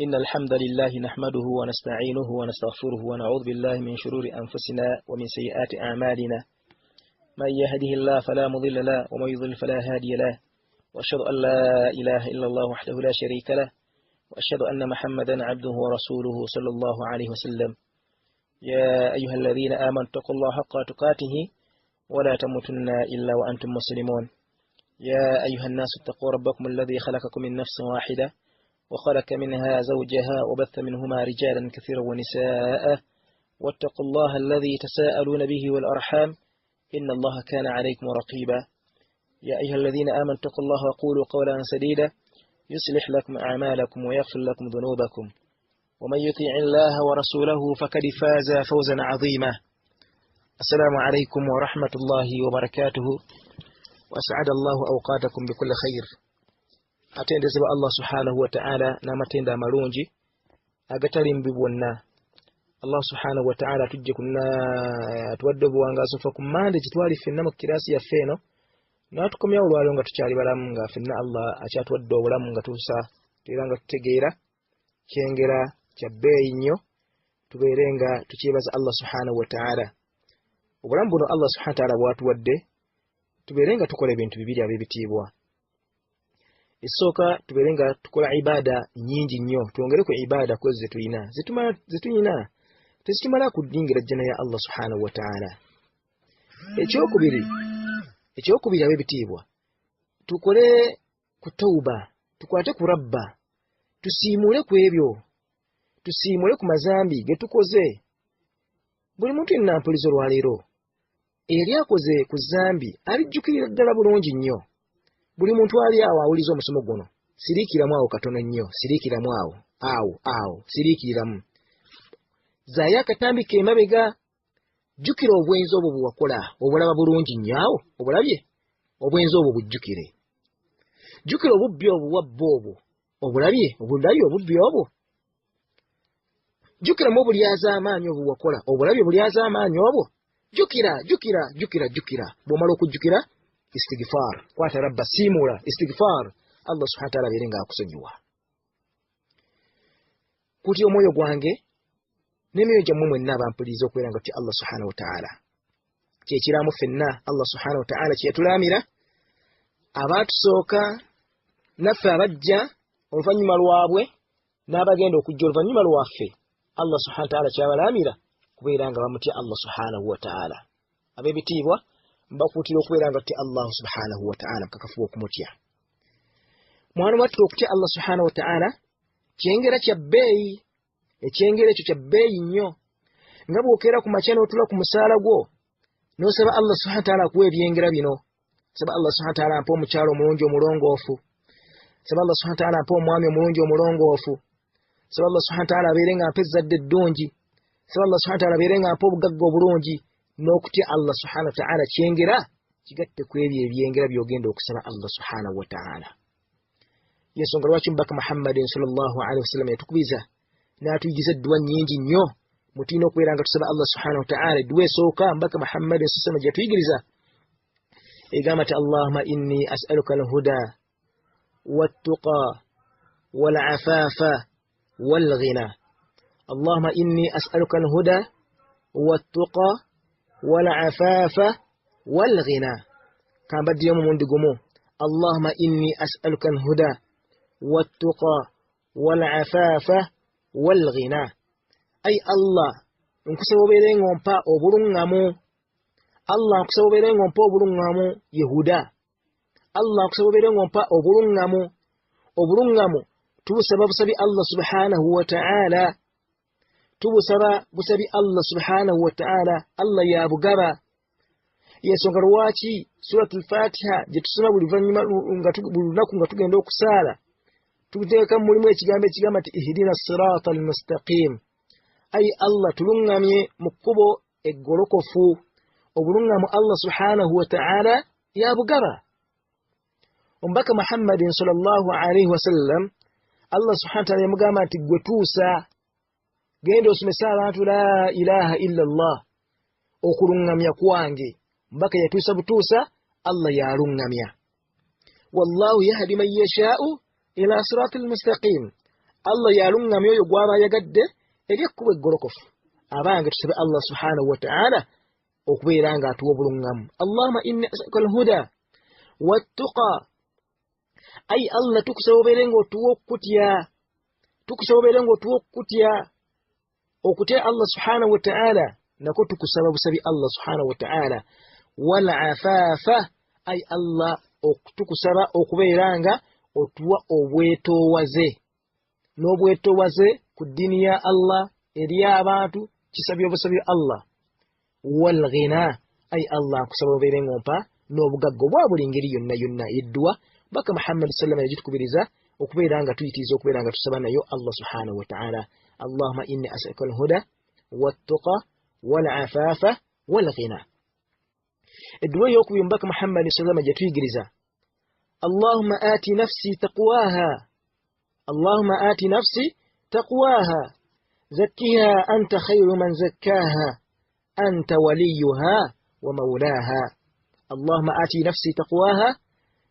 إن الحمد لله نحمده ونستعينه ونستغفره ونعوذ بالله من شرور أنفسنا ومن سيئات أعمالنا من يهده الله فلا مضل له ومن يضلل فلا هادي له وأشهد أن لا إله إلا الله وحده لا شريك له وأشهد أن محمدا عبده ورسوله صلى الله عليه وسلم يا أيها الذين آمنوا اتقوا الله حق تقاته ولا تموتن إلا وأنتم مسلمون يا أيها الناس اتقوا ربكم الذي خلقكم من نفس واحدة وخلق منها زوجها وبث منهما رجالا كثيرا ونساء واتقوا الله الذي تساءلون به والأرحام إن الله كان عليكم رقيبا يا أيها الذين آمنوا اتقوا الله وقولوا قولا سديدا يصلح لكم أعمالكم ويغفر لكم ذنوبكم ومن يطيع الله ورسوله فقد فاز فوزا عظيما السلام عليكم ورحمة الله وبركاته وأسعد الله أوقاتكم بكل خير atendezebwa Allah subhanahu wa ta'ala n'amatendo amalungi agatali mbi bwonna. Allah subhanahu wa ta'ala tujje kunna atuwadde obuwangaazi okuva ku Mande gye twali ffenna mu kirasi yaffe eno n'atukomyawo olwaleero nga tukyali balamu, nga ffenna Allah akyatuwadde obulamu nga tusa era nga tutegeera kyengera kya bbeeyi nnyo, tubeere nga tukyebaza Allah subhanahu wa ta'ala. Obulamu buno Allah subhanahu wa ta'ala bwatuwadde tubeere nga tukola ebintu bibiri ab'ebitiibwa. Esooka, tubeere nga tukola ibaada nnyingi nnyo, twongere ku ibaada kwezi zetulina. Zetulina tezitumala kuyingira jjana ya Allah subhanahu wa ta'ala. Ekyokubiri ab'ebitiibwa, tukole ku tawuba, tukwate ku rabba, tusiimule ku ebyo, tusiimule ku mazambi ge tukoze. Buli muntu yenna mpuliza olwaleero eyali akoze ku zambi alijjukirira ddala bulungi nnyo. Buli muntu ali awo awuliza omusomo guno, siriikiramu awo katono nnyo, siriikiramu awo awo awo, siriikiriramu, zaayo akatambi ke emabega, jjukira obwenzi obwo bwe wakola, obulaba bulungi nnyo awo, obulabye obwenzi obwo, bujjukire. Jjukira obubbi obwo wabba obwo, obulabye, obulabye obubbi obwo. Jjukiramu obulyazaamaanyi obwo wakola, obulabye obulyazaamaanyi obwo. Jjukira, jjukira, jjukira, jjukira. Bw'omala okujjukira, istighfar, kwata rabba, siimula istighfar, Allah subhana wataala abeere ng'akusonyiwa. Kutya omwoyo gwange n'emyoyo gyammwe mwenna abampuliriza okubeera nga tutya Allah subhanahu wataala. Kyekiramu ffenna Allah subhanahu wataala kyeyatulaamira abaatusooka naffe abajja oluvannyuma lwabwe n'abagenda okujja oluvannyuma lwaffe. Allah subhana wataala kyabalaamira kubeera nga bamutya Allah subhanahu wataala. Ab'ebitiibwa, mbakuutira okubeera nga tutya Allahu subhanahu wataala mukakafu okumutya. Mwana wattu, okutya Allah subhanahu wataala kyengera kya bbeeyi, ekyengera ekyo kya bbeeyi nnyo. Nga bw'okeera ku makya n'otula ku musaala gwo n'osaba Allah subhana wataala akuwa ebyengera bino, saba Allah subhana wataala ampa omukyalo omulungi omulongoofu, saba Allah subhana wataala ampa omwami omulungi omulongoofu, saba Allah subhana wataala abeere nga ampa ezzadde eddungi, saba Allah subhana wataala abeere nga ampa obugagga obulungi. N'okutya Allah subhana wataala kyengera kigatte ku ebyo ebyengera by'ogenda okusaba Allah subhanahu wataala. Yensonga lwaki Mubaka Muhammadin sallallahu alaihi wasallam yatukubiza n'atuyigiza edduwa nnyingi nnyo mutulina okubeera nga tusaba Allah subhanahu wataala. Edduwa esooka Mubaka Muhammadin sallam gye yatuyigiriza egamba nti: "Allahuma inni asaluka alhuda wattuqa walafafa walghina. Allahuma inni asaluka alhuda wattuqa walafafa walghina." Kambaddiremu mulundi gumu: "Allahuma inni asaluka alhuda wattuqa walafafa walghina." Ai Allah, nkusaba obeere ng'ompa obuluŋŋamu. Allah, nkusaba obeere ng'ompa obuluŋŋamu, yehuda. Allah, nkusaba obeere ng'ompa obuluŋŋamu. Obuluŋŋamu tubusaba busabi Allah subhanahu wataala, tubusaba busabi Allah subhanahu wataala, Allah yabugaba. Yensonga lwaki Surat Lfatiha gye tusoma buli lunaku nga tugenda okusaala tuteeka mulimu ekigambo ekigamba nti: "Ihdina sirata almustaqim." Ayi Allah, tuluŋŋamye mu kkubo eggolokofu. Obuluŋŋamu Allah subhanahu wataala yabugaba. Omubaka Muhammadin sallallahu alaihi wasallam, Allah subhana wataala yamugamba nti: "Gwe tuusa, genda osomese abantu la ilaha illa Allah, okuluŋŋamya kwange." Mubaka yatuusa butuusa, Allah yaluŋŋamya. "Wallahu yahdi man yashaau ila sirati lmustaqim." Allah yaluŋŋamya oyo gw'aba ayagadde eri ekkubo eggolokofu. Abange, tusabe Allah subhanahu wataala okubeera nga atuwa obuluŋŋamu. Allahuma inni asaluka alhuda wattuqa. Ayi Allah, tukusaba obeere nga otuwa okukutya, tukusaba obeere nga otuwa okukutya, okutya Allah subhanahu wataala nako tukusaba busabi Allah subhanahu wataala. Wal afaafa, ayi Allah, tukusaba okubeera nga otuwa obwetoowaze, n'obwetoowaze ku ddiini ya Allah eri abantu, kisabye obusabi Allah. Wal ghina, ayi Allah, nkusaba obeere nga ompa n'obugagga obwa buli ngeri yonna yonna. Edduwa Baka Muhammadi sallama yagitukubiriza okubeera nga tuyitiriza okubeera nga tusaba nayo Allah subhanahu wataala. Allahuma inni asaluka alhuda wattuqa walafaafa walghina. Edduwa eyokubiri Mubaka Muhammadi sallama gye tuyigiriza: Allahuma ati nafsi taqwaha, Allahuma ati nafsi taqwaha zakkiha anta khairu man zakkaha anta waliyuha wa maulaha. Allahuma ati nafsi taqwaha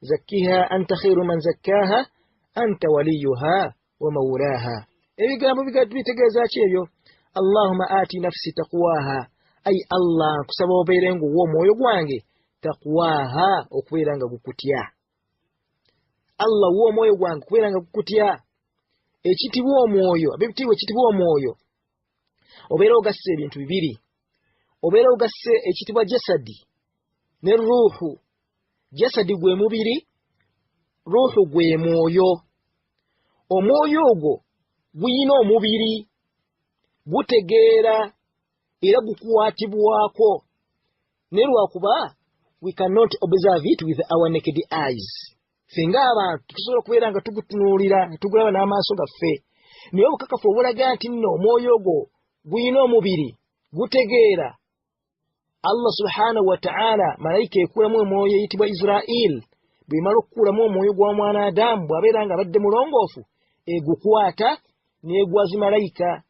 zakkiha anta khairu man zakkaha anta waliyuha wa maulaha. Ebigambo bitegeeza ki ebyo? Allahuma ati nafsi taqwaha, ayi Allah, nkusaba obeere nga owa omwoyo gwange taqwaha, okubeera nga gukutya. Allah, wa omwoyo gwange okubeera nga gukutya. Ekitibwa omwoyo, ab'ebitiibwa, ekitibwa omwoyo, obeera ogasse ebintu bibiri, obeera ogasse ekitibwa jasadi ne ruuhu. Jasadi gwe mubiri, ruuhu gwe mwoyo. Omwoyo ogwo guyina omubiri, gutegeera era gukwatibwako, naye lwakuba we cannot observe it with our naked eyes. Ffe ng'abantu tusobola okubeera nga tugutunuulira ne tugulaba n'amaaso gaffe, naye obukakafu obulaga nti nno omwoyo ogwo guyina omubiri, gutegeera, Allah subhanahu wataala, malayika ekuulamu omwoyo eyitibwa Israil bwemala okukuulamu omwoyo gwa mwana Adamu, bw'abeera nga abadde mulongoofu, egukwata n'egwazi malayika.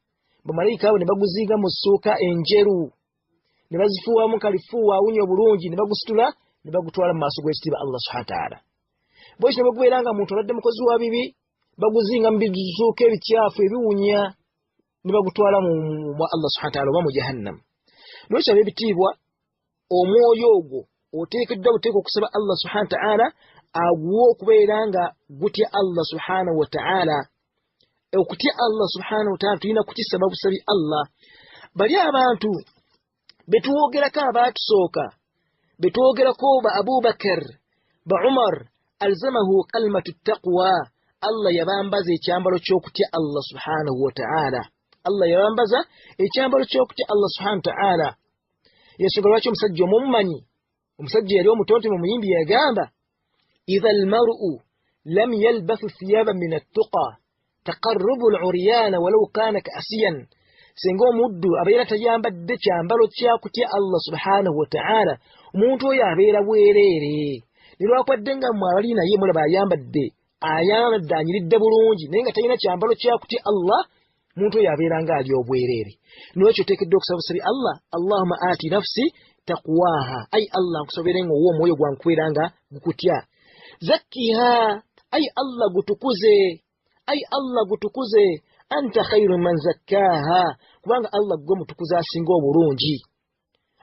Bamalayika abo ne baguzinga mu ssuuka enjeru ne bazifuuwamu kalifuuwa awunya obulungi, ne bagusitula ne bagutwala mu maaso gw'ekitiibwa Allah subhana wataala. Bwekityo bwe gubeera nga muntu abadde mukozi wa bibi, baguzinga mu bizuuka ebikyafu ebiwunya ne bagutwala mu Allah subhana wataala oba mu Jahannam. Lwekyo ab'ebitiibwa, omwoyo ogwo oteekeddwa buteeka okusaba Allah subhana wataala aguwe okubeera nga gutya Allah subhanahu wataala. Okutya Allah subhanahu wataala tulina kukisaba busabi Allah. Bali abantu betwogerako abaatusooka, betwogerako ba Abubakar, ba Umar, alzamahu kalmatu taqwa, Allah yabambaza ekyambalo ky'okutya Allah subhanahu wataala. Allah yabambaza ekyambalo ky'okutya Allah subhanahu wataala. Yensonga lwaki omusajja omumumanyi, omusajja yali omutontome omuyimbi, yagamba: idha almaru lam yalbathu thiyaba min attuqa taqarrubu luriyana walau kana kaasiyan. Singa omuddu abeera tayambadde kyambalo kyakutya Allah subhanahu wataala, omuntu oyo abeera bwereere, nelwakwadde nga mwe abali naye mulaba ayambadde, ayambadde anyiridde bulungi, naye nga talina kyambalo kyakutya Allah, muntu oyo abeera nga ali obwereere. Nolwekyo oteekeddwa okusaba busabi Allah: Allahuma ati nafsi taqwaha, ayi Allah, nkusobere nga owa omwoyo gwange kubeera nga gukutya. Zakkiha, ayi Allah, gutukuze, ayi Allah, gutukuze. Anta khairu man zakkaaha, kubanga Allah gwe mutukuza asinga obulungi,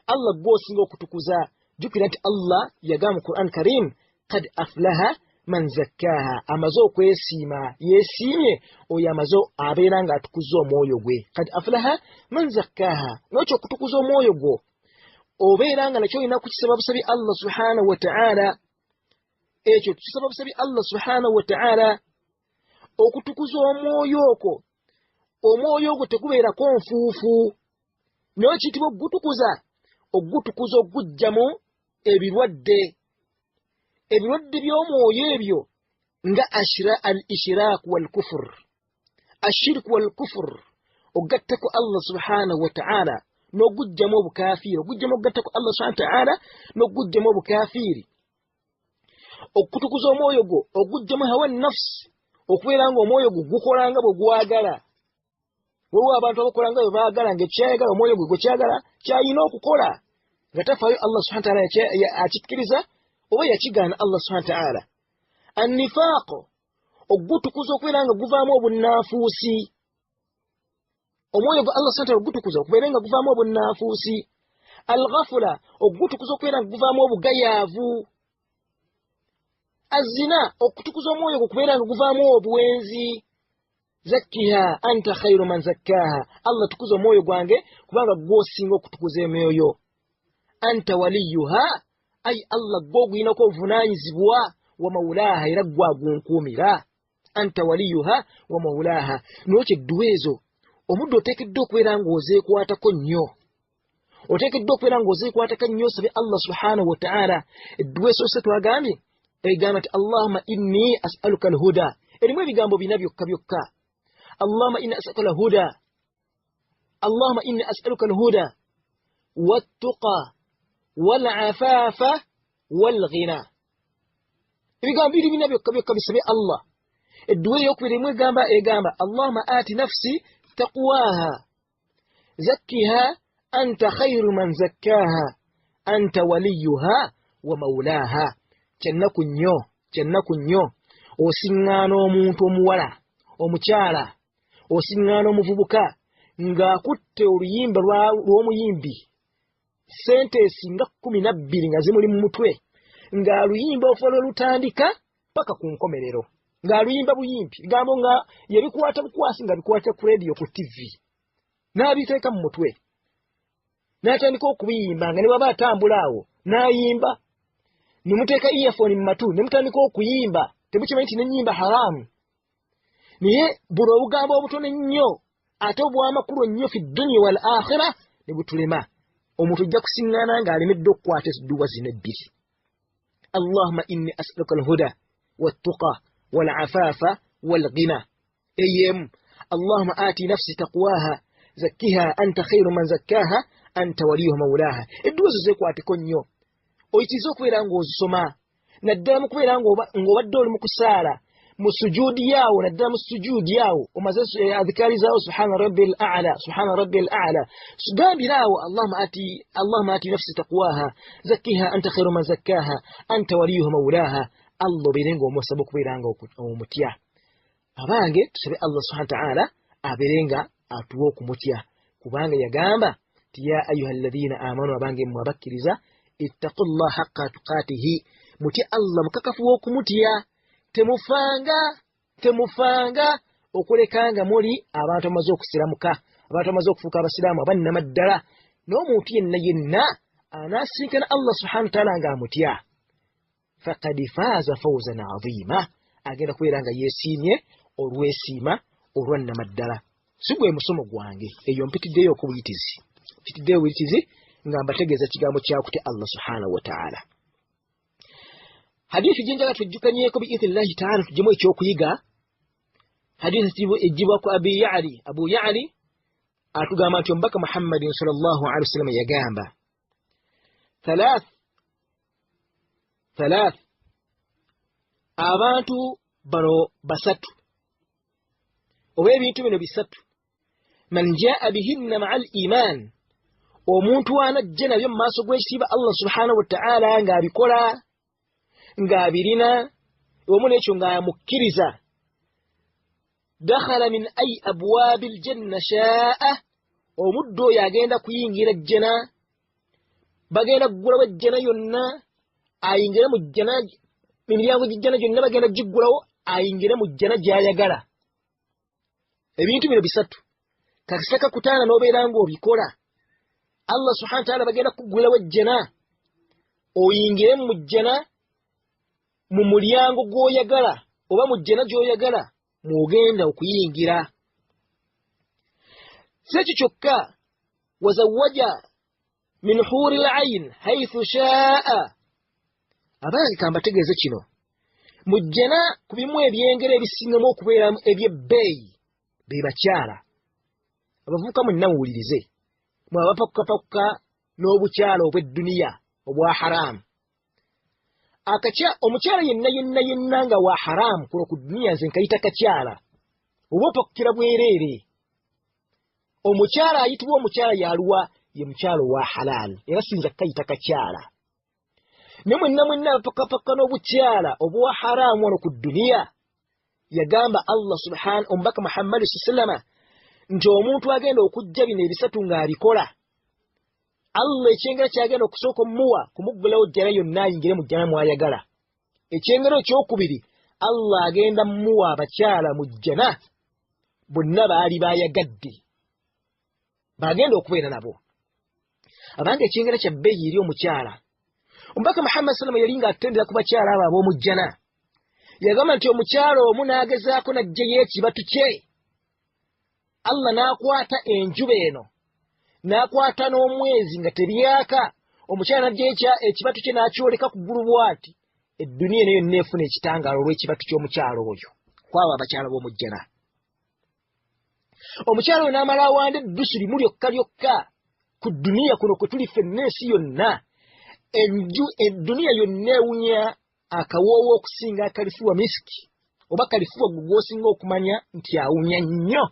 Allah gwe osinga okutukuza. Jjukira nti Allah yagamba mu Quran Karim: kad aflaha man zakkaaha, amaze okwesiima, yeesiimye oyo amaze abeera nga atukuza omwoyo gwe. Kad aflaha man zakkaaha. Nokyo okutukuza omwoyo gwo obeera nga nakyo olina kukisaba busabi Allah subhanahu wataala. Ekyo tukisaba busabi Allah subhanahu wataala, okutukuza omwoyo okwo. Omwoyo ogwo tegubeerako nfuufu, naye kiyitibwa okugutukuza, okugutukuza okugugjamu ebirwadde, ebirwadde by'omwoyo ebyo nga al ishiraku walkufur, ashiriku walkufur, okugattako Allah subhanahu wataala n'ogugjamu obukafiiri, ogugjamu okugattako Allah subhanahu wataala n'ogugjamu obukafiiri. Okutukuza omwoyo gwo ogugjamu hawa nafusi, okubeera nga omwoyo gwo gukola nga bwe gwagala. Waliwo abantu abakola nga bwe baagala, nga ekyayagala omwoyo gwe gwekyagala kyayina okukola, nga tafaayo Allah subhana taala akikkiriza oba yakigaana Allah subhana taala. Annifaaqo, Ogutukuza okubeera nga guvaamu obunnanfuusi. Omwoyo gwa Allah subhanahu wa ta'ala ogutukuza okubeera nga guvaamu obunnanfuusi. Al-ghafula, ogutukuza okubeera nga guvaamu obugayaavu. Azina, okutukuza omwoyo gwo okubeera nga guvaamu obwenzi. Zakkiha anta khairu man zakkaaha, Allah tukuza omwoyo gwange kubanga gw'osinga okutukuza emyoyo. Anta waliyuha, ai Allah gwe oguyinako obuvunaanyizibwa, wa maulaaha, era gwe agunkuumira. Anta waliyuha wa maulaaha. Nolwekyo edduwa ezo omuddu oteekeddwa okubeera ng'ozeekwatako nnyo, oteekeddwa okubeera ng'ozeekwatako nnyo, osabe Allah subhanahu wa ta'ala. Edduwa esoose twagambye egamba nti Allahumma inni as'aluka alhuda, erimu ebigambo bina byokka byokka. Allahumma inni as'aluka alhuda, Allahumma inni as'aluka alhuda wattuqa wal'afaafa walghina. Ebigambo biri bina byokka byokka, bisabe Allah. Edduwa eyokubiri erimu egamba Allahumma ati nafsi taqwaha zakkiha anta khairu man zakkaaha anta waliyuha wa maulaaha. Kyannaku nnyo, kyannaku nnyo osiŋŋaana omuntu omuwala, omukyala, osiŋŋaana omuvubuka ng'akutte oluyimba lw'omuyimbi sentensi nga 12 nga zimuli mu mutwe, ng'aluyimba okuva lwe lutandika paka ku nkomerero, ng'aluyimba buyimbi, bigambo nga yabikwata bukwasi, nga bikwata ku rediyo, ku TV, n'abiteeka mu mutwe n'atandika okubiyimba, nga ne bw'aba atambula awo n'ayimba, ne muteeka earphone mu matu ne mutandika okuyimba. Temukimanyi nti n'ennyimba haramu, naye buno obugambo obutono ennyo ate obw'amakulu ennyo fi dduniya wal akhira ne butulema. Omuntu ojja kusiŋŋaana ng'alemedde okukwata edduwa zino ebbiri. Allahumma inni as'aluka alhuda wattuqa wal'afaafa walghina, ey'emu. Allahumma ati nafsi taqwaha zakkiha anta khairu man zakkaaha anta waliyuha maulaaha. Edduwa ezo zeekwateko nnyo, oyitirize okubeera ng'ozisoma, naddala mu kubeera ng'obadde oli mu kusaala mu sujuudi yawo, naddala mu sujuudi yawo omaze adhikaari zaawo, subhana rabbi al a'la, subhana rabbi al a'la, gambira awo Allahumma ati nafsi taqwaha zakkiha anta khairu man zakkaaha anta waliyuha maulaaha. Allah obeere ng'omusaba okubeera nga omutya. Abange, tusabe Allah subhana wa ta'ala abeere nga atuwa okumutya, kubanga yagamba ti ya ayuha alladhina amanu, abange mmwe abakkiriza, ittaqullah haqqa tuqatihi, mutye Allah mukakafu w'okumutya, temufanga temufanga okuleka nga muli abantu amaze okusiramuka, abantu amaze okufuuka abasiraamu abannamaddala. N'omuntu yenna yenna anaasinkana Allah subhanahu wa ta'ala ng'amutya, faqad faaza fawzan azima, agenda kubeera nga yeesiimye olwesiima olwannamaddala. Si gwe musomo gwange, eyo mpitiddeyo okubuyitizi, mpitiddeyo obuyitizi nga mbategeeza kigambo kyakutya Allah subhanahu wa ta'ala. Hadithi gyenjagala twejjukanyeeko biithnillahi taala tuggyemu ekyokuyiga, hadithi ejjibwa ku Abi Yali. Abu Yali atugamba nti omubaka Muhammadin sallallahu alaihi wasallam yagamba thalath thalath, abantu bano basatu oba ebintu bino bisatu, man jaa bihinna maa al iman, omuntu anajja nabyo mu maaso g'ekitiibwa Allah subhanahu wa ta'ala ng'abikola, ng'abirina wamu n'ekyo ng'amukkiriza, dakhala min ay abwabi ljanna shaa, omuddu oyo agenda kuyingira jjana, bagenda kuggulawo ejjana yonna ayingire mu jjana, emiryango gy'ejjana gyonna bagenda giggulawo ayingire mu jjana gy'ayagala. Ebintu bino bisatu kakisa kakutaana n'obeera ng'obikola, Allah subhana wataala bagenda kukuggulirawo ejjana oyingire mu jjana mu mulyango gw'oyagala oba mu jjana gy'oyagala mw'ogenda okuyingira. Si ekyo kyokka, wazawaja min huri l ain haithu shaa. Abange, kambategeeze kino, mu jjana ku bimu ebyengera ebisingamu okubeeramu ebyebbeeyi be bakyala. Abavubuka mwenna muwulirize, mwe abapakukapakuka n'obukyala obw'edduniya obwa haramu. Omukyala yenna yenna yenna nga wa haramu kuno ku duniya, nze nkayita kakyala, oba opakukira bwereere. Omukyala ayitibwa omukyala yaluwa? Ye mukyala owa halal, era sinza kukayita kakyala. Ne mwenna mwenna abapakapaka n'obukyala obwa haramu wano ku duniya, Yagamba Allah subhanahu omubaka Muhammad sallama nti omuntu agenda okujja bino ebisatu ng'abikola, Allah ekyengera kyagenda okusooka omuwa kumuggulawo jjana yonna ayingire mu jjana mwayagala. Ekyengera ekyokubiri, Allah agenda mmuwa abakyala mu jjana bonna baali bayagadde bagenda okubeera nabo. Abanga ekyengera kya bbeeyi eri omukyala. Omubaka Muhammad sallama yali ng'atutendera ku bakyala abo ab'omu jjana. Yagamba nti omukyala omu n'agezaako n'aggyayo ekibatu kye, Allah n'akwata enjuba eno n'akwata n'omwezi nga tebyaka, omukyala n'aggyayo ekibatu kye n'akyoleka ku ggulu bw'ati, edduniya eno yonna efuna ekitangaala olw'ekibatu ky'omukyala oyo. Kwabo abakyala b'omu jjana, omukyala oyo n'amala awanda eddusu limu lyokka lyokka ku dduniya kuno kwe tuli ffenna ensi yonna, enju edduniya yonna ewunya akawoowo okusinga akalifuwa misiki oba kalifuwa gwe gw'osinga okumanya nti awunya nnyo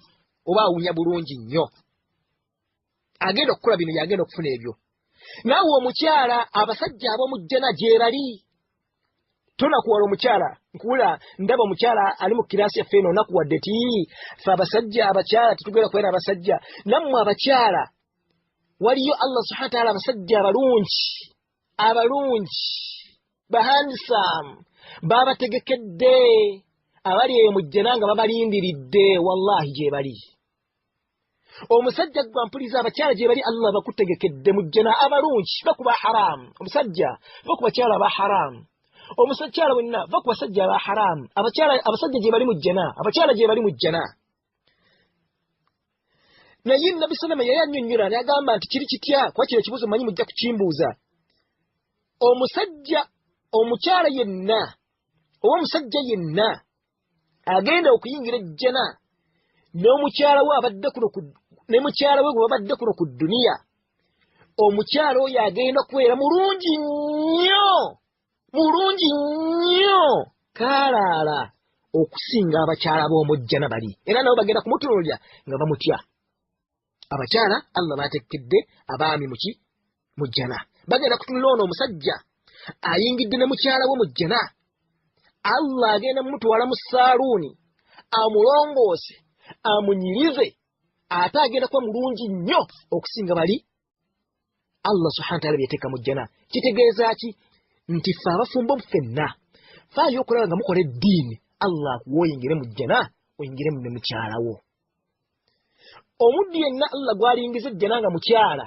oba awunya bulungi nnyo. Agenda okukola bino yagenda okufuna ebyo. Naawe omukyala, abasajja ab'omu jjana gye bali. Tonakuwala omukyala, nkuwula ndaba omukyala ali mu kiraasi yaffe eno onakuwadde ti fe abasajja abakyala tetugenda kubeera abasajja. Nammwe abakyala waliyo Allah subhana wataala abasajja abalungi abalungi bahandisamu babategekedde abali eyo mu jjana nga babalindiridde, wallahi gye bali. Omusajja gwa mpuliza, abakyala gye bali Allah bakutegekedde mu jjana abalungi. Va ku ba haramu, omusajja va ku bakyala ba haramu, omukyala wenna va ku basajja aba haramu. Abakyala abasajja gye bali mu jjana, abakyala gye bali mu jjana. Naye Nabbi sallama yali annyonnyola n'agamba nti kiri kitya, kuba kino ekibuuzo mmanyi mujja kukimbuuza. Omusajja omukyala yenna oba omusajja yenna agenda okuyingira ejjana n'omukyala we abadde kuno ne mukyala we gwe babadde kuno ku dduniya, omukyala oyo agenda kubeera mulungi nnyo mulungi nnyo kaalaala okusinga abakyala b'omujjana bali, era nabo bagenda kumutunuulira nga bamutya. Abakyala Allah bateekedde abaami muki mu jjana, bagenda kutunula ono omusajja ayingidde ne mukyala we mu jjana, Allah agenda mumutwala mu saaluuni amulongoose amunyirize, ate agenda kuba mulungi nnyo okusinga bali Allah subhana wataala byeteeka mu jjana. Kitegeeza ki? Nti ffe abafumbo ffenna faayo okulaba nga mukola eddiini, Allah akuwa oyingire mu jjana, oyingire ne mukyala wo. Omuddu yenna Allah gw'alingiza ejjana nga mukyala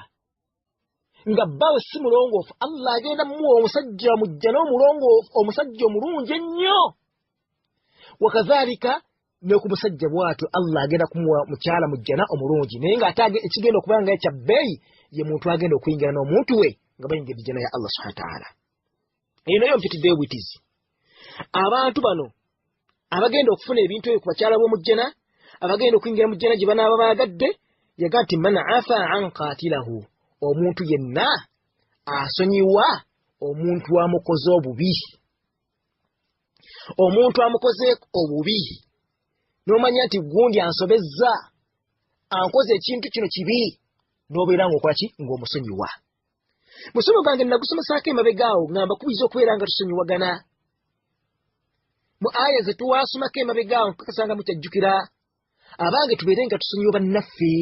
nga bbaawe si mulongoofu, Allah agenda mumuwa omusajja mu jjana omulongoofu, omusajja omulungi ennyo. Wakadhalika ne ku musajja bw'atyo Allah agenda kumuwa mukyala mu jjana omulungi, naye ng'ate ekigenda okuba nga ekya bbeeyi ye muntu agenda okuyingira n'omuntu we nga bayingira ejjana ya Allah subhana wataala. Eyo nayo mpitiddeyo bwitizi. Abantu bano abagenda okufuna ebintu ebyo ku bakyala b'omu jjana, abagenda okuyingira mu jjana gye banaaba baagadde, yaga nti man afa an qatilahu, omuntu yenna asonyiwa omuntu amukoze obubi, omuntu amukoze obubi, n'omanya nti gundi ansobezza, ankoze ekintu kino kibi, n'obeera ng'okola ki? Ng'omusonyiwa. Musomo gwange nagusomesaako emabega awo ngamba kubiriza okubeera nga tusonyiwagana. Mu aya ze tuwasomako emabega awo nkakasanga mukyajjukira, abange tubeere nga tusonyiwa bannaffe.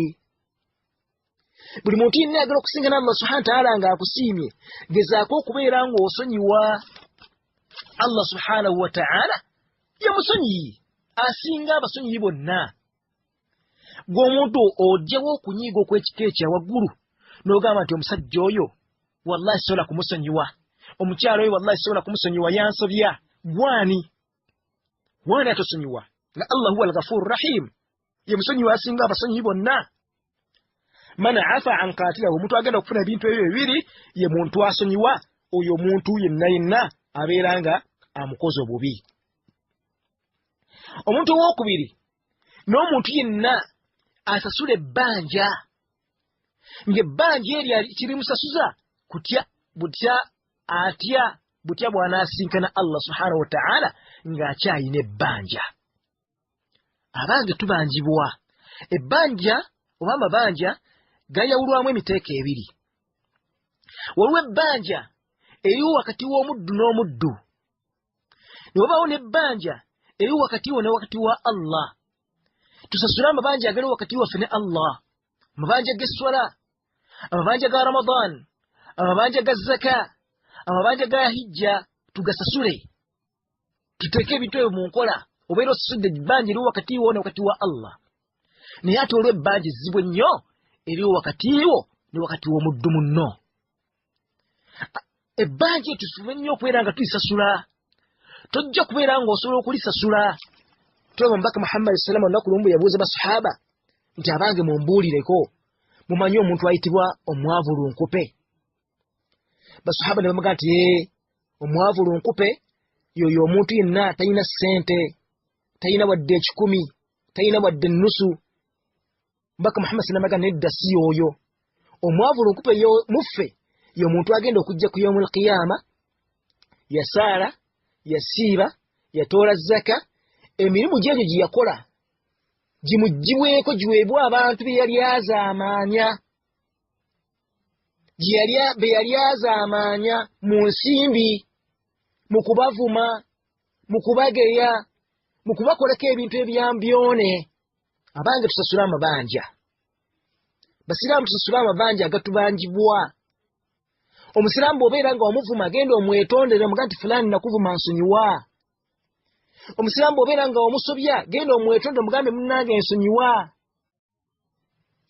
Buli muntu yenna ayagala okusingana Allah subhana wataala ng'akusiimye, gezaako okubeera ng'osonyiwa. Allah subhanahu wataala ye musonyiyi asinga abasonyiyi bonna. Gwe omuntu ojjawo okunyiiga okw'ekika ekya waggulu n'ogamba nti omusajja oyo wallahi sobola kumusonyiwa, omukyala oyo wallahi sobola kumusonyiwa, yansobya. Gwani wani atosonyiwa nga Allah huwa alghafuru rahim, ye musonyiwa asinga abasonyiyi bonna. Man afa an katilahu, omuntu agenda okufuna ebintu ebyo bibiri ye muntu asonyiwa oyo omuntu yenna yenna abeera nga amukoze obubi. Omuntu owokubiri n'omuntu yenna asasula ebbanja ng'ebbanja eryo kirimusasuza kutya butya, atya butya bw'anaasinkana Allah subhanahu wataala ng'akyayina ebbanja. Abange tubanjibwa ebbanja oba amabanja gayawulwamu emiteeko ebiri. Waliwo ebbanja eriwo wakati w'omuddu n'omuddu, ne wabaawo n'ebbanja eri wakati wo ne wakati wa Allah. Tusasule amabanja agali wakati waffe ne Allah, amabanja g'esswala, amabanja ga Ramadan, amabanja ga zaka, amabanja ga hijja, tugasasule. Tuteeke ebintu ebyo mu nkola. Obeera osasudde ebbanja eri wakati wo ne wakati wa Allah. Naye ate olwo ebbanja ezzibu ennyo eriwo wakati wo ne wakati w'omuddu munno. Ebbanja eryo tufube nnyo okubeera nga tulisasula. Tojja kubeera ng'osobola okulisasula. Tulaba Omubaka Muhammadi salama olunaku lumu bwe yabuuza basahaba nti abange mumbuulireko, mumanyi omuntu ayitibwa omwavu lunkupe? Basahaba ne bamugamba nti ee, omwavu lunkupe yoyo omuntu yenna talina ssente, talina wadde 1,000, talina wadde ennusu. Omubaka Muhammad salama agamba nedda, si yoyo. Omwavu lunkupe muffe ye omuntu agenda okujja ku yawmul qiyama, yasaala, yasiiba, yatoola zaka, emirimu gyegyo gye yakola gimuggyibweko giweebwe abantu be yali azaamaanya, be yali azaamaanya mu nsimbi, mu kubavuma, mu kubageya, mu kubakolako ebintu ebyambyone. Abange tusasule amabanja. Basiraamu tusasule amabanja agatubanjibwa. Omusiraamu bw'obeera nga wamuvuma, genda omwetondere, omugambe nti fulani nakuvuma, nsonyiwa. Omusiraamu bw'obeera nga wamusobya, genda omwetondere, omugambe munnange nsonyiwa.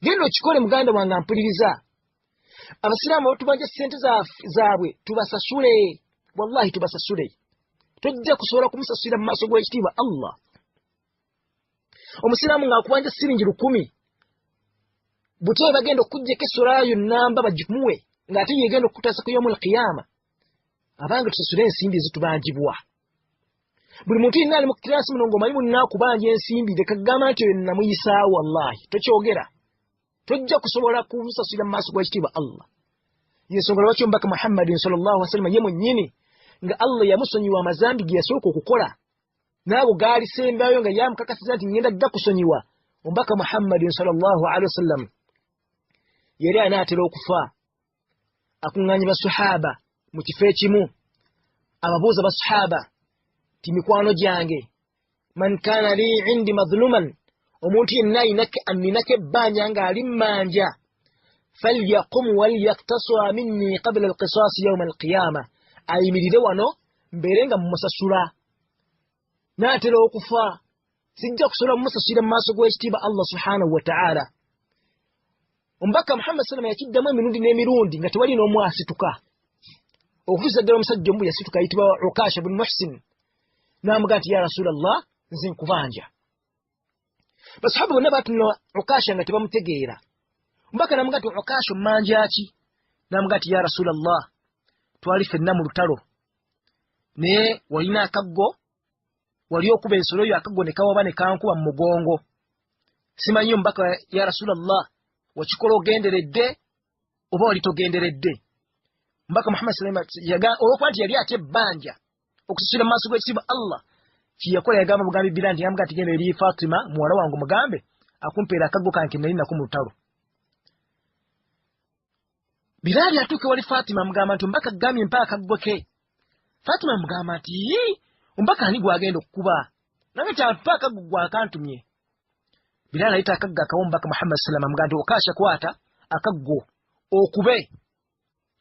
Genda okikole muganda wange ampuliriza. Abasiraamu abatubanja ssente zaabwe tubasasule, wallahi tubasasule. Tojja kusobola kumusasulira mu maaso g'ekitiibwa Allah. Omusiraamu ng'akubanja siringi 1,000, butya bagenda okuggyako esswala yo nnamba bagimuwe ng'ate yegenda okukutaasa ku yawmul qiyama. Abange tusasule ensimbi ezitubanjibwa. Buli muntu yenna ali mu kiraasi muno ng'omanyi munna akubanja ensimbi, leka kugamba nti oyo namuyisaawo, wallahi tokyogera. Tojja kusobola kumusasulira mu maaso g'ekitiibwa Allah. Yensonga lwaki Omubaka Muhammadin sallallahu alaihi wasallam ye mwennyini nga Allah yamusonyiwa amazambi ge yasooka okukola, n'ago gaalisembayo nga yamukakasiza nti ngenda gakusonyiwa. Omubaka Muhammadin sallallahu alaihi wasallam yali anaatera okufa, akuŋŋaanya basahaba mu kifo ekimu, ababuuza basahaba nti mikwano gyange, man kana li indi madhluman, omuntu yenna anninako ebbanja ng'ali mmanja, falyaqum walyaktaswa minni qabla alqisaasi yawma alqiyama, ayimirire wano mbeere nga mmusasula. Naatera okufa, sijja kusobola mumusasulira mu maaso g'ekitiibwa Allah subhanahu wa ta'ala. Omubaka Muhammad salama yakiddamu emirundi n'emirundi nga tewali n'omu asituka, okutuusa ddala omusajja omu yasituka ayitibwa Ukasha bun Muhsin, n'amugamba nti ya Rasulallah, nze nkubanja. Basahaba bonna baatunula Ukasha nga tebamutegeera. Omubaka n'amugamba nti Ukasha ommanja ki? N'amugamba nti ya Rasulallah, twali ffenna mu lutalo, naye walina akaggo, wali okuba ensolo yo akaggo ne kawaba ne kankuba mu mugongo. Simanyi omubaka ya Rasulallah, wakikola ogenderedde oba wali togenderedde? Omubaka Muhammad sallallahu alaihi wasallam olw'okuba nti yali atya ebbanja okusasula mu maaso g'ekitiibwa Allah, kye yakola yagamba bugambi Bilal nti yamugamba nti genda eri Fatima muwala wange omugambe akumpeera akaggo kange nali nako mu lutalo. Bilal atuuka wali Fatima amugamba nti omubaka agambye mpa akaggo ke. Fatima amugamba nti omubaka ani gw'agenda okukuba? Nange kyampa akaggo gwakantumye. Bilal ayita akaggo akawa Omubaka Muhammad sallam, amugamba nti Okasha kwata akaggo okube,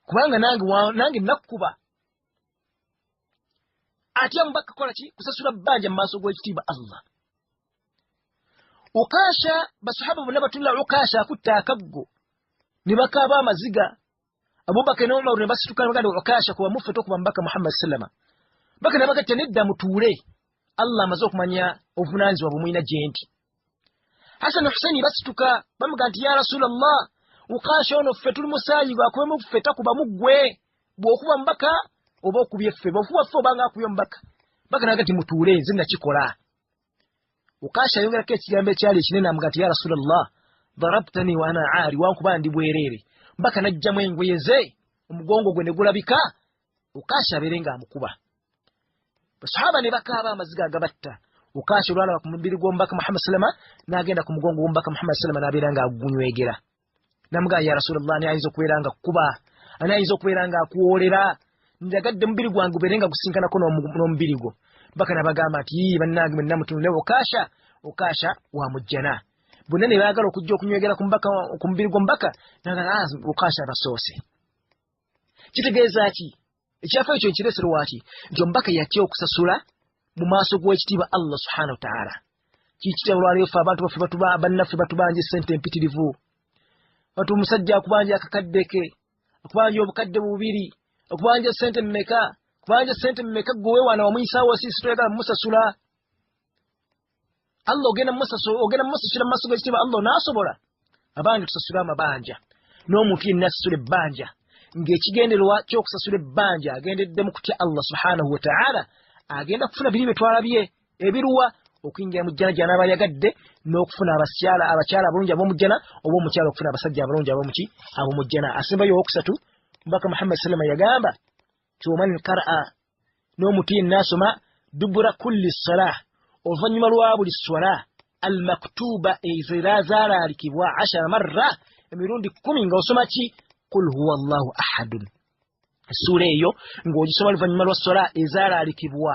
kubanga nange nakkuba. Atya omubaka kukola ki? Kusasula bbanja mu maaso g'ekitiibwa Allah. Ukasha, basahaba bonna batunula Ukasha akutte akaggo ne bakaaba amaziga. Abubakar ne Umar ne basituka ne bagamba Ukasha kuba muffe tokuba Mubaka Muhammad sallama. Baka ne bagatta nedda mutuule, Allah amaze okumanya obuvunaanyizibwa bwe mulina gye ndi. Hasan Husaini basituka bamugamba nti ya Rasulallah, Ukasha ono ffe tuli musaayi gwakubemu ffe, takubamu ggwe. Bw'okuba mubaka oba okubye ffe, bw'okuba ffe obanga akubye omubaka. Baka naga nti mutuule, nze nakikola. Ukasha ayongerako ekigambo ekyali ekinene amugamba nti ya Rasulallah, darabtani wa ana aari, wankuba ndi bwereere. Mbaka n'aggyamu engoye ze, omugongo gwe ne gulabika, Ukasha abeere ng'amukuba. Basahaba ne bakaaba amaziga agabatta. Ukasha olwalaba ku mubiri gw'omubaka Muhammad sallama, n'agenda ku mugongo gw'omubaka Muhammad sallama n'abeera ng'agunywegera. Namugamba ya Rasulallah, ani ayinza okubeera nga kukuba? Ani ayinza okubeera ng'akuwoolera? Njagadde mubiri gwange gubeere nga gusinkanako n'omubiri gwo. Baka nabagamba nti yii bannange mwenna mutunule Okasha, Okasha wa mujjana. Bonna ne baagala okujja okunywegera ku mubiri gw'omubaka, nagamba Okasha abasoose. Kitegeeza ki? Ekyafaayo ekyo nkireese lwaki? Nti omubaka yatya okusasula mu maaso g'ekitiibwa Allah subhanahu wa ta'ala. Kikitya olwaleero ffe abantu baffe bannaffe batubanja essente empitirivu. Batu omusajja akubanja akakadde ke, akubanja obukadde bubiri, akubanja ssente mmeka, akubanja ssente mmeka, ggwe weewaana wamuyisaawo siisi toyagala mumusasula. Allah ogenda mumusasula mu maaso g'ekitiibwa Allah onaasobola? Abange tusasule amabanja. N'omuntu yenna asasula ebbanja ng'ekigendererwa ky'okusasula ebbanja agendereddemu kutya Allah subhanahu wa ta'ala, agenda kufuna biri bye twalabye ebiruwa okuyingira mu jjana gy'anaaba ayagadde, n'okufuna abakyala abalungi ab'omu jjana, oba omukyala okufuna abasajja abalungi ab'omuki ab'omu jjana. Asembayo owokusatu, Omubaka Muhammad sallama yagamba nti waman qaraa, n'omuntu yenna asoma dubura kulli salah, oluvannyuma lwa buli swala almaktuba ezaalaalikibwa 10 marra, emirundi 10, ng'osoma ki? Qul huwa Allahu ahadun. Essuula eyo ng'ogisoma oluvannyuma lwa swala ezaalaalikibwa,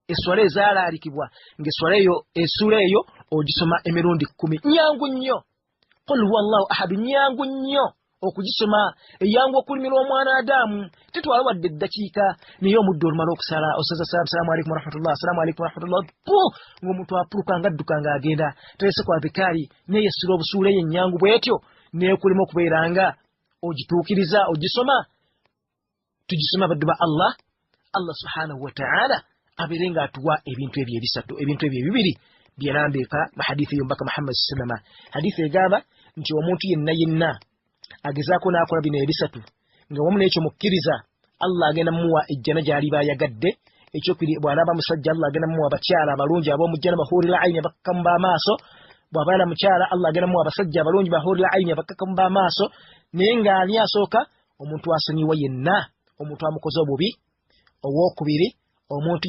eswala ezaalaalikibwa, ng'eswala eyo essuula eyo ogisoma emirundi 10. Nyangu nnyo, qul huwa Allahu ahadu nyangu nnyo okugisoma, eyangu okulimira omwana Adamu, tetwala wadde eddakiika. Naye omudde olumala okusala osaza assalamu alaikum warahmatullah, assalamu alaikum warahmatullah, pu ng'omuntu apuluka nga adduka ng'agenda talese kwa bikaali. Naye essula obusuula eyo ennyangu bw'etyo neekulema okubeera nga ogituukiriza ogisoma. Tugisoma abaddu ba Allah, Allah subhanahu wa ta'ala abeere ng'atuwa ebintu ebyo ebisatu, ebintu ebyo ebibiri byerambiika mu hadithi y'omubaka Muhammad sallama. Hadithi egamba nti omuntu yenna yenna agezaako n'akola bino ebisatu nga wamu n'ekyo mukkiriza, Allah agenda mumuwa ejjana gy'aliba ayagadde. Ekyokubiri, bw'anaaba musajja, Allah agenda mumuwa abakyala abalungi ab'omujjana, bahurila aini, abakakamu b'amaaso. Bw'abaana mukyala, Allah agenda mumuwa abasajja abalungi, bahurila aini, abakakamu b'amaaso. Naye ng'ani asooka? Omuntu asonyiwa yenna omuntu amukoze obubi. Owokubiri, omuntu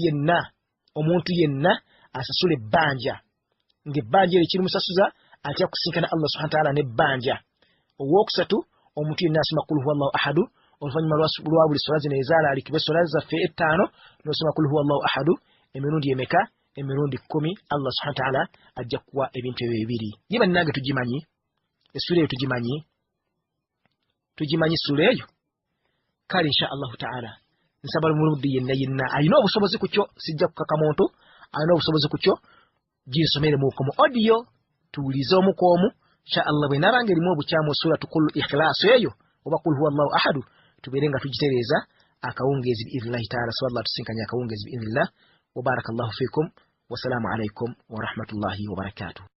yenna asasula ebbanja ng'ebbanja eryo kirimusasuza atya kusinkana Allah subhanahu wa ta'ala n'ebbanja. Owokusatu, omuntu yenna asoma kul huwa Allahu ahadu oluvannyuma lwa buli swala zino ezaalaalikibwa, eswala zaffe 5, n'osoma kul huwa Allahu ahadu emirundi emeka? Emirundi 10, Allah subhanahu wa ta'ala ajja kuwa ebintu ebyo bibiri. Ye bannange tugimanyi essuula eyo? Tugimanyi essuula eyo? Kale insha Allahu ta'ala nsaba muludde yenna yenna alina obusobozi ku kyo, sijja kukaka muntu, alina obusobozi ku kyo ginsomeremuko mu audio tuwulize omu ku omu. Insha Allah bwe naabanga erimu obukyamu suratu Qul Ikhlaasu eyo oba Qul huwa Allahu ahadu, tubeere nga tugitereeza akawungeezi biidhnillahi taala. Saba Allah tusinkanye akawungeezi biidhnillah. Wa barakallahu fikum, wasalaamu alaikum warahmatullahi wabarakatuh.